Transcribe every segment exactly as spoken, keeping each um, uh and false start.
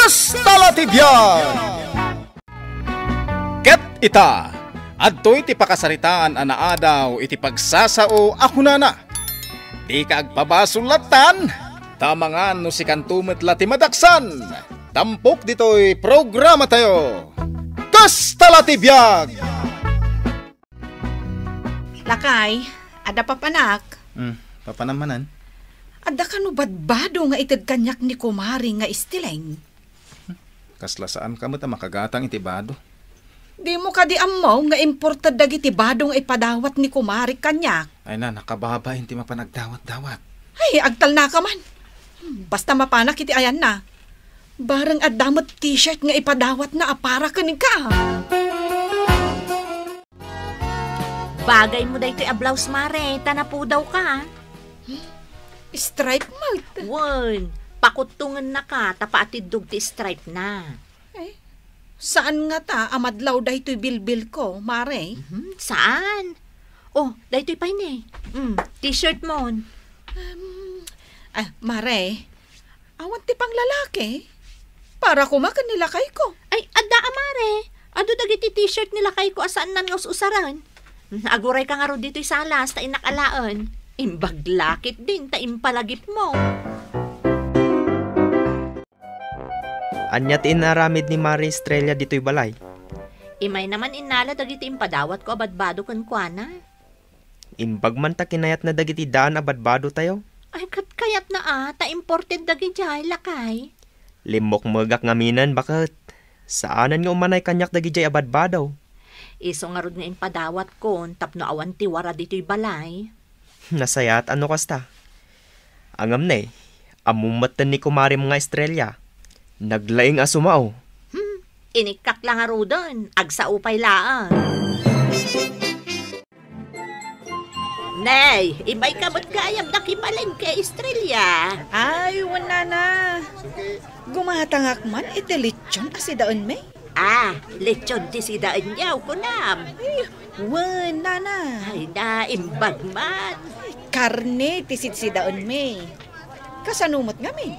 Kasta la ti biag! Ket ita, adtoy ti pakasaritaan a naadaw iti pagsasao a kunana, "Dika agpabasol lattan, ta amangan no sikanto met la ti madaksan." Tampok ditoy programatayo. Kasta la ti biag! Lakay, adda papanak? Hmm, papanam manen? Adda kano badbado nga ited kaniak ni kumari nga Esteleng? Kasla saan ka met a makagatang iti bado. Dimo kadi ammo nga imported dagiti bado nga ipadawat ni kumari kaniak? Ay na, nakababain ti mapan agdawat-dawat. Ay, agtalnaka man. Basta mapanak iti ayanna. Bareng adda met t-shirt nga ipadawatna a para kenka. Bagay mo daytoy a blouse, mare, ta napudawka. Stripe, Mart. Wen, pakuttongennaka ta paatiddog ti stripe na. Eh, saan ngata a madlaw daytoy bilbilko, mare? Mhm, saan? Oh, daytoy pay ne. Mm, t-shirt mon. Um, ah, mare, awan ti panglalaki. Para koma ken ni lakayko. Ay, adda a, mare. Adu dagiti t-shirt ni lakayko a saannan nga us-usaren. Mm, agurayka ngarud ditoy salas ta innak alaen. Imbag la ketdin ta impalagipmo. Ania ti inaramid ni Mare Estrella ditoy balay? Imayna man innala dagiti impadawatko a badbado kenkuana. Imbag man ta kinayatna dagiti daan a badbadotayo. Ay, ket kayatna a, ta imported dagidiay, lakay. Limmukmegak ngaminen, baket. Saanen nga umanay kaniak dagidiay a badbado. Isu ngarud nga impadawatkon tapno awan ti wara ditoy balay. Nasayaat a no kasta. Ngem ne, ammom metten ni kumarem nga Estrella. Naglaing a sumao. Hmm, inikkak la ngaruden, agsao pay laeng. Nay, imayka met gayam nakipalengke, Estrella. Ay, wen, nana. Gumatangak man iti lechon a sidaenmi. Ah, lechon ti sidaenyo, kunam. Ay, wen, nana. Ay, naimbag man. Karne ti sidsidaenmi. Kasano met ngamin?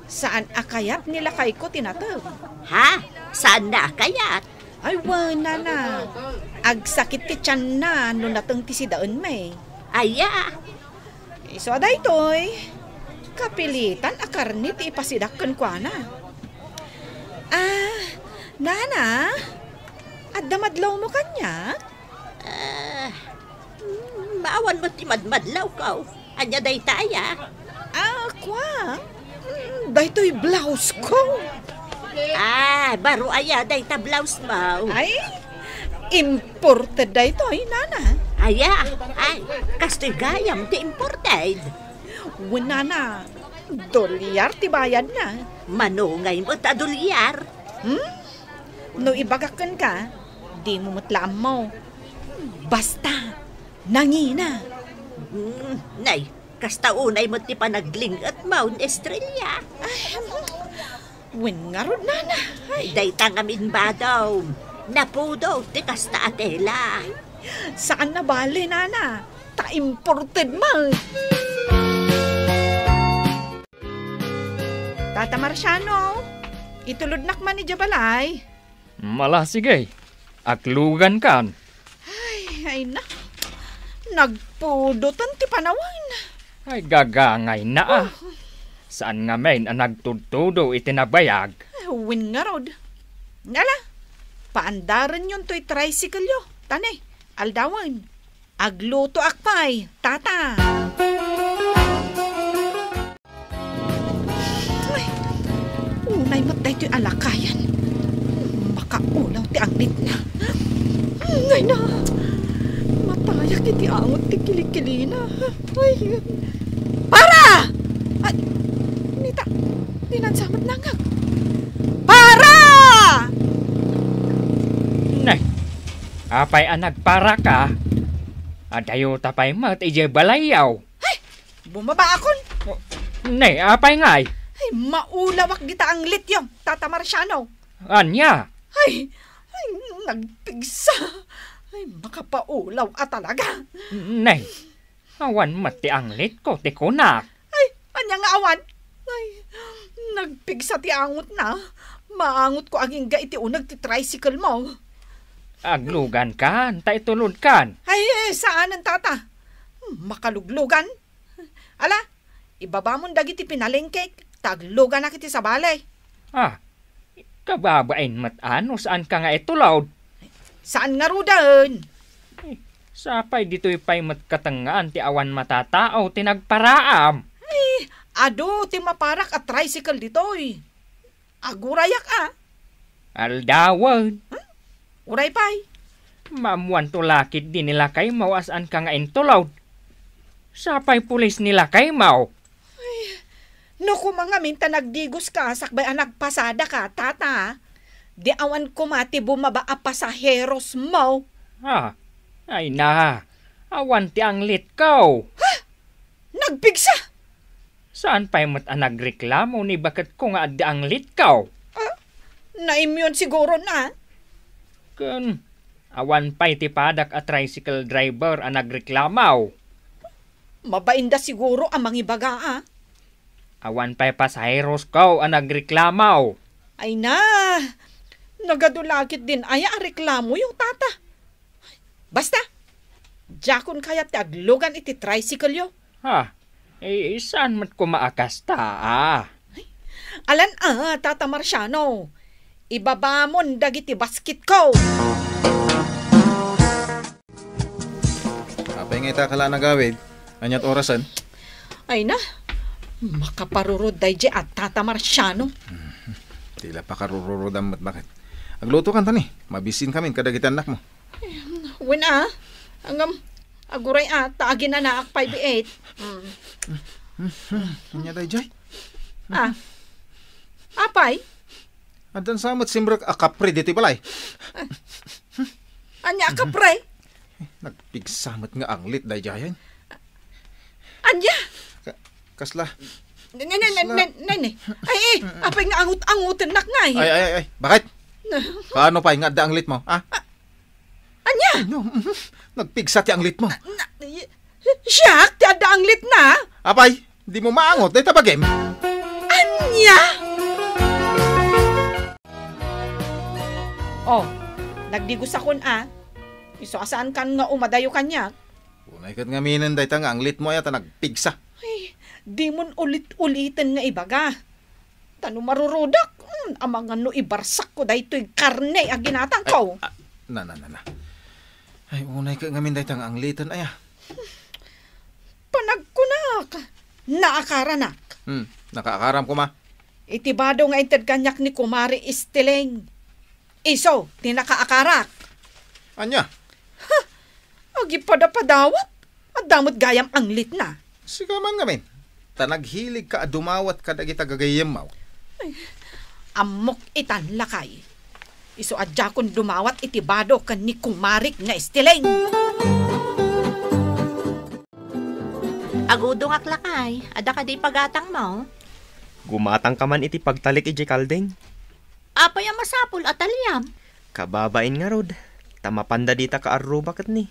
Saan a kayat ni lakayko ti nateng. Ha? Saanna a kayat? Ay, wen, nana. Agsakit ti tianna no nateng ti sidaenmi. Aya. Isu a daytoy, kapilitan a karne ti ipasidak kenkuana. Ah, nana, adda madlawmo kaniak? Ah, mm, awan met ti madmadlawko. Ania dayta aya? Ah, kua. Mm, daytoy blouseko. Ah, baro aya dayta blousemo? Ay, imported daytoy, nana. Aya, ay, kastoy gayam ti imported. Wen, nana, dolyar ti bayadna. Mano ngay met a dolyar? Hmm? No ibagak kenka, dimo met la ammo. Basta, nangina. Mm, nay, kasta unay met ti panagling-etmo, Estrella. Ay, wen ngarud, nana. Ay. Dayta ngamin badom. Napudot ti kasta a tela. Saan a bale, nana. Ta imported man. Tata Marciano, itulodnak man idiay balay. Mala, sige. Aklugankan. Ay, ay na. Nagpudotan ti panawen. Ay, gagangayna a. Oh. Saan ngamin a nagtudtudo iti nabayag? Ay, wen ngarud. Ala, paandarenyon toy tricycle-yo. Ta ne, aldawen. Aglutoak pay, tata. Ay, unay met daytoy a lakayan. Makaulaw ti anglitna. Ay na, matayak iti angot ti kilikilina. Ay, para! Ay, nita, dinansa met nangag. Para! Nay, apay a nagparaka? Adayota pay met idiay balayyo. Ay, bumabaakon. Ne, apay ngay? Ay, maulawak dita anglityo, Tata Marciano. Ania? Ay, ay, nagpigsa. Ay, makapaulaw a talaga. Ne, awan met ti anglitko, ti kunak. Ay, ania nga awan? Ay, nagpigsa ti angotna. Maangotko agingga iti uneg ti tricycle mo. Aglugankan, ta itulodkan. Ay, saanen, tata. Makaluglugan. Ala, ibabamon dagiti pinalengkek, ta agluganak iti sabali. Ah, kababain met a no saanka nga itulod. Saan ngaruden? Eh, sapay ditoy pay met katengngaan ti awan matatao ti nagparaam. Ay, adu ti maparak a tricycle ditoy. Agurayak a. Aldawen. Hmm? Uray pay. Maammuanto la ketdi ni lakaymo a saanka nga intulod. Sapay pulis ni lakaymo. Ay, no koma ngamin ta nagdigoska sakbay a nagpasadaka, tata, di awan koma ti bumaba a pasaherosmo. Ah, ay na, awan ti anglitko. Ha? Nagpigsa? Saan pay met a nagreklamo ni baketko nga adda anglitko? Ah, naimyon siguro na. Ken, awan pay ti padak a tricycle driver a nagreklamo. Mabainda siguro a mangibaga, ah. Awan pay pasaherosko a nagreklamo. Ay na, nagadu la ketdin aya a reklamoyo, tata. Basta, diakon kayat ti aglugan iti tricycle-yo. Ha? Eh, saan met koma a kasta, ah? Alan a, Tata Marciano. Ibabamon dagiti basketko. Apay nga ita ka la nagawid? Aniat orasen? Ay na, makaparurod daydi a Tata Marciano. Ti la pakarururodam met baket. Aglutokan ta ni, mabisin kamin kadagiti annakmo. Wen a, ngem, aguray a, ta aginanaak pay biit. Mm. Ania daydiay? Ah. Apay? Addan sa met simrek a kapre ditoy balay. Ania a kapre? Nagpigsa met nga anglit daydiayen. Ania? Ka-, kasla? Ne, ne, ne, Kasla? ne, ne, ne. Ay, eh, apay nga angut-angutennak ngay? Ay, ay, ay, ay. Bakit? Kaano pay nga adda anglitmo, ha? Ania? Ay, no. Nagpigsa ti anglitmo. Na, y-, siak ti adda anglitna? Apay, dimo maangot dayta bagim? Ania? Oh, nagdigosakon a. Isu a saankan nga umadayo kaniak. Unay ket ngaminen dayta nga anglitmo aya ta nagpigsa. Ay, dimon ulit-uliten nga ibaga. Ta no marurudak, mm, amangan no ibarsakko daytoy karne a ginatangko. Ay, ah, na, na, na, na. Ay, unay ket ngamin dayta nga angliten aya. Panagkunak, naakaranak. Hmm, nakaakaram koma. Iti bado nga inted kaniak ni Kumare Esteling. Isu ti nakaakarak. Ania? Ha! Agipadapadawat? Adda met gayam anglitna. Sika man ngamin, ta naghiligka a dumawat kadagita gagayyemmo. Ay, ammok itan, lakay. Isu a diakon dumawat iti bado ken ni kumarik nga Esteling. Agudongak, lakay. Adda kadi ipagatangmo? Gumatangka man iti pagtalik idiay kalding. Apay a masapul a taliam? Kababain ngarud, ta mapanda dita kaarruba ket ni.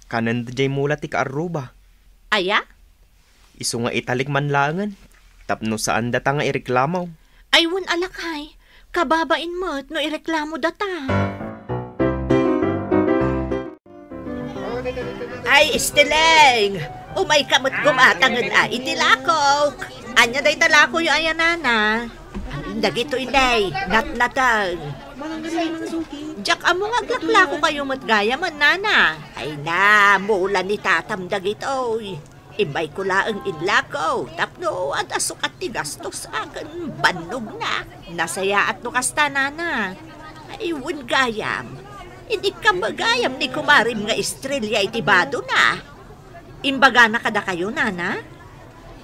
Kanenda diay mula ti kaarruba. Aya? Isu nga italik man laengen, tapno saan data nga ireklamo. Ay, wen a, lakay, kababain met no ireklamo data. Ay, Esteling! Umayka met gumatangen a iti lakok. Ania dayta lakoyo aya, nana? Dagitoy ne, natnateng. Diak ammo nga aglaklako kayo met gayam, nana. Ay na, mula ni tatam dagitoy. Imbayko laeng inlako, tapno adda sukat ti gastosaken bannogna. Nasayaat no kasta, nana. Ay, wen gayam. Inikkam gayam ni kumarim nga Estrella iti badona. Imbagana kadakayo, nana?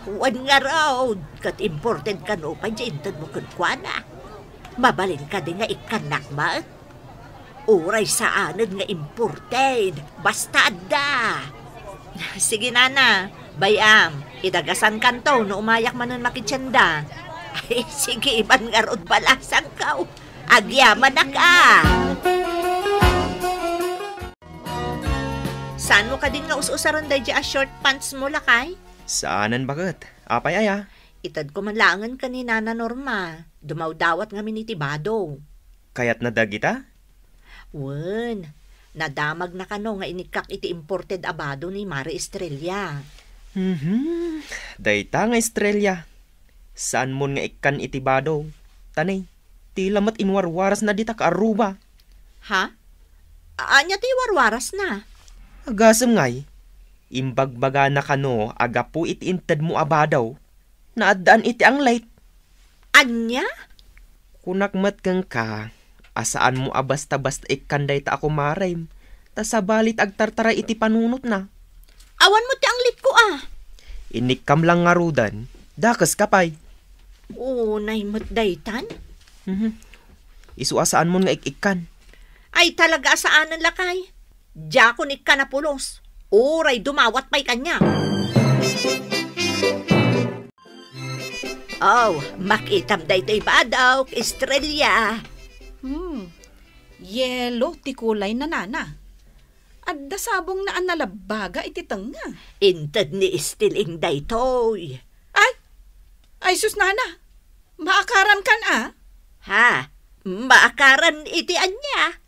Wen ngarud, ket imported kano pay ti intedmo kenkuana. Mabalin kadi nga ikkannak met? Uray saanen nga imported, basta adda. Sige, nana, bay-am, idagasankanto no umayak manen makitienda. Ay, sige, iban ngarud balasangko. Agyamanak a. Saanmo kadin nga us-usaren daydi a short pants mo, lakay? Saanen baket. Apay aya? Itedko man laengen ken ni Nana Norma. Dumawdawat ngamin iti bado. Kayatna dagita? Wen, nadamagna kano nga inikkak iti imported a bado ni Mare Estrella. Mhm. Dayta nga Estrella, saanmon nga ikkan iti bado. Ta ne, tila met inwarwarasna dita kaaruba. Ha? Ania ti iwarwarasna? Agasem ngay, imbagbagana kano a gapu iti intedmo a bado, naaddaan iti anglit. Ania? Kunak met kenka a saanmo a basta-basta ikkan dayta a kumarem, ta sabali ti agtartaray iti panunotna. Awan met ti anglitko a. Inikkam lang ngaruden, dakeska pay. Unay met daytan? Mhm. Isu a saanmon nga ik-ikkan. Ay, talaga a saanen, lakay. Diakon ikkana pulos. Uray dumawat pay kaniak. Oh, makitam daytoy bado, Estrella. Hmm. Yelo ti kulay na, nana. Adda sabongna a nalabbaga iti tengnga. Inted ni Estiling daytoy. Ay! Ay, sus, nana. Maakaran kan a? Ha? Maakaran iti ania?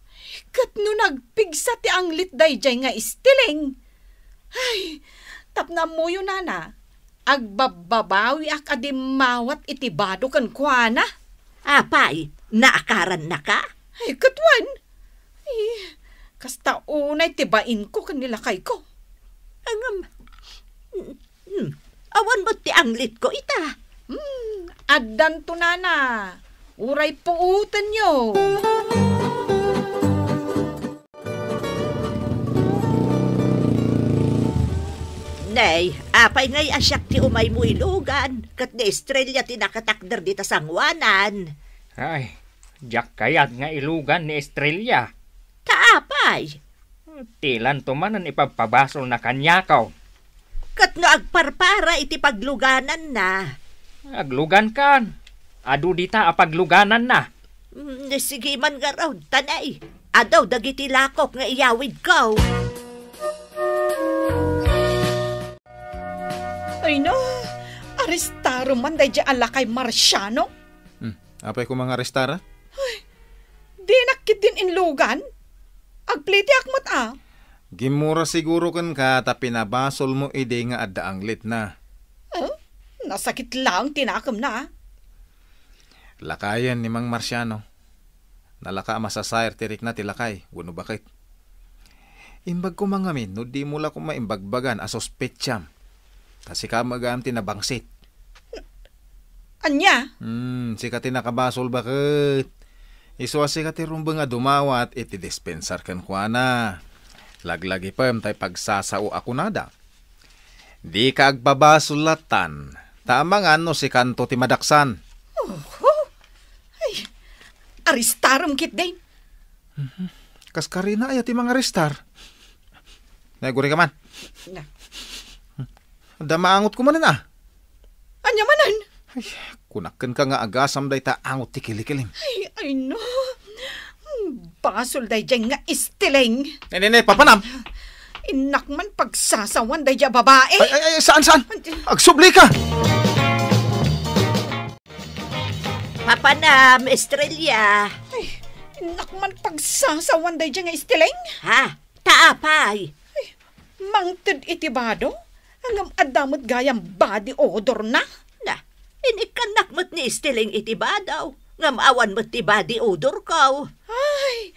Ket no nagpigsa ti anglit daydiay nga Estiling. Ay, tapno ammoyo, nana, agbabbabawiak a dimmawat iti bado kenkuana. Apay, naakarannaka? Ay, ket wen. Ay, kasta unay ti bainko ken ni lakayko. Ngem, Hmm, awan met ti anglitko ita. Hmm, addanto, nana. Uray puotenyo. Nay, apay ngay a siak ti umaymo ilugan, ket ni Estrella ti nakatakder dita sangoanan? Ay, diak kayat nga ilugan ni Estrella. Ta apay? Tilanto manen ipabpabasolna kaniakaw. Ket no agparpara iti paglugananna? Aglugankan. Adu dita a paglugananna. Mm, sige man ngarud, ta ne, adu dagiti lakok nga iyawidko. Ay na, aristarem man daydiay a lakay Marsiano. Hmm, apay koma nga aristara? Ay, dinak ketdin inlugan? Agplitiak met a. Gimmura siguro kenka ta pinabasolmo idi nga adda anglitna. Eh, nasakit laeng ti nakemna, a. Lakayen ni Mang Marsiano. Nalaka a masasair ti rikna ti lakay, wenno baket. Imbag koma ngamin no dimo la koma imbagbagan a suspetsam. Ta sika met gayam ti nabangsit. Ania? Hmm, sika ti nakabasol baket. Isu a sika ti rumbeng a dumawat iti dispensar kenkuana. Laglagipem ta ipagsasao a kunada. Dika agbabasol lattan, ta amangan no sikanto ti madaksan. Oho. Ay, aristarem ketdin. Mhm. Kas karina aya ti mangaristar? Naguri ka man. Na. Adda maangot ko manen, a. Ania manen? Ay, kunak kenka nga agasam dayta angot ti kilikilim. Ay, ay, no. Hmm, basol daydiay nga Estiling. Ne, ne, ne, papanam. Innak man pagsasawan daydiay a babae. Ay, ay, ay, saan, saan? Ay, ay. Agsubli ka! Papanam, Estrella. Ay, innak man pagsasawan daydiay nga Estiling. Ha? Ta apay? Ay, mangted iti bado? Ngem adda met gayam body odor na? Na, inikkannak met ni Estiling iti bado, ngem awan met ti body odor ko. Ay,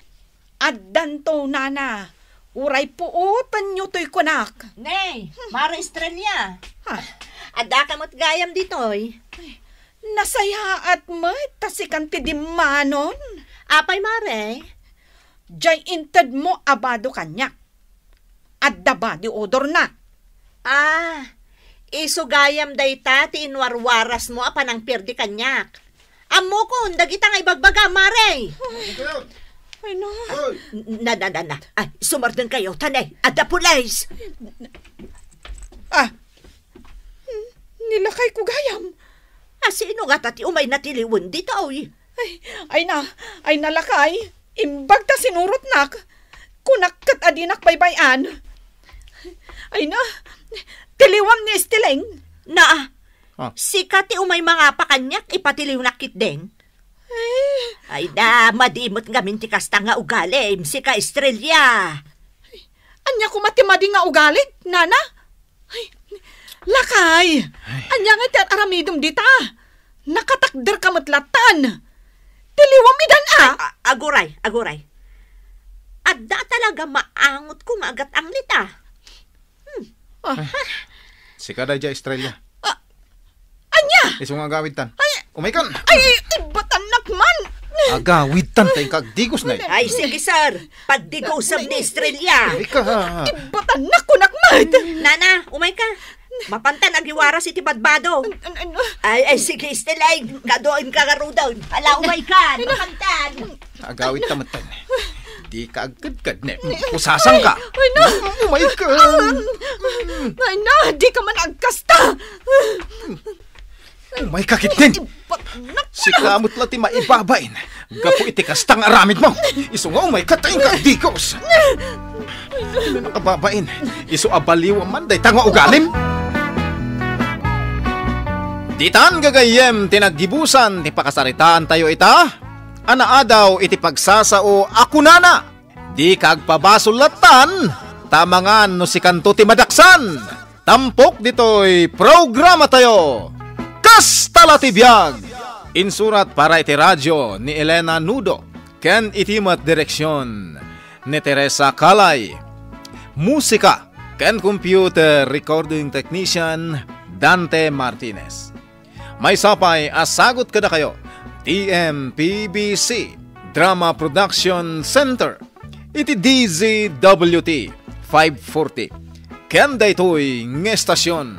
addanto, nana. Uray puotenyo toy kunak. Ne, Mare Estrella. Ha? Adda ka met gayam ditoy. Ay, nasayaat met ta sikan ti dimmanon. Apay, Mare? Diay intedmo a bado kaniak. Adda body odor na. Ah, isu gayam dayta ti inwarwarasmo a panangpirdi kaniak. Ammokon dagita nga ibagbaga, Mare. Ay, no. Hoy! Na, na, na, na. Ay, sumardengkayo, ta ne, adda pulis. Ah, nilakay ko gayam. A, sino ngata ti umay natiliwen ditoy? Ay, ay na, ay na, lakay. Imbag ta sinurotnak. Kunak ket a dinak baybay-an. Ay na, tiliwam ni Estiling. Na, Ah. Sika ti umay mangapa kaniak, ipatiliwnak ketdin. Eh. Ay da, madi met ngamin ti kasta nga ugalim, sika Estrella. Ania koma ti madi nga ugalim, nana? Ay, lakay! Ay. Ania nga ti ar-aramidem dita? Nakatakder ka met lattan. Tiliwem idan a? Ay, a-, aguray, aguray. Adda talaga maangotko nga agat-anglit a. Hmm. Ah. Sika daydiay, Estrella. Ah, ania? Isu nga agawidtan. Ay. Umaykan. Ay, ibatannak man. Agawidtan ta inka agdigos, nay. Ay, sige, sir. Pagdigosem ni Estrella. Ika. Ibatannak kunak met. Nana, umayka. Mapantan agiwaras iti badbado. An-, an-, ano? Ay, ay, sige, Estrella. Kaduaenka ngaruden. Ala, umayka. Mapantan. Agawidta metten. Dika agkedked, ne. Pusasangka. Ay, na. Umayka. Ay, na, dika man agkasta. Umayka ketdin. Ibatannak. Sika met la ti maibabain gapu iti kasta nga aramidmo. Isu nga umayka ta inka agdigos. Dina nakababain. Isu a baliwem man dayta nga ugalim. Ditan gagayyem ti naggibusan ti pakasaritaantayo ita. A naadaw iti pagsasao a kunana, "Dika agpabasol lattan, ta amangan no sikanto ti madaksan." Tampok ditoy programatayo, Kasta la ti Biag. Insurat para iti radio ni Elena Nudo, ken iti met direksion ni Teresa Calay. Musika ken computer recording technician, Dante Martinez. Maysa pay a sagut kadakayo ti M P B C Drama Production Center iti D Z W T five forty. Ken daytoy nga estasion,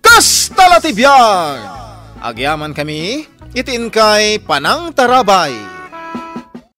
Kasta la ti Biag! Agyamankami iti inkay panangtarabay.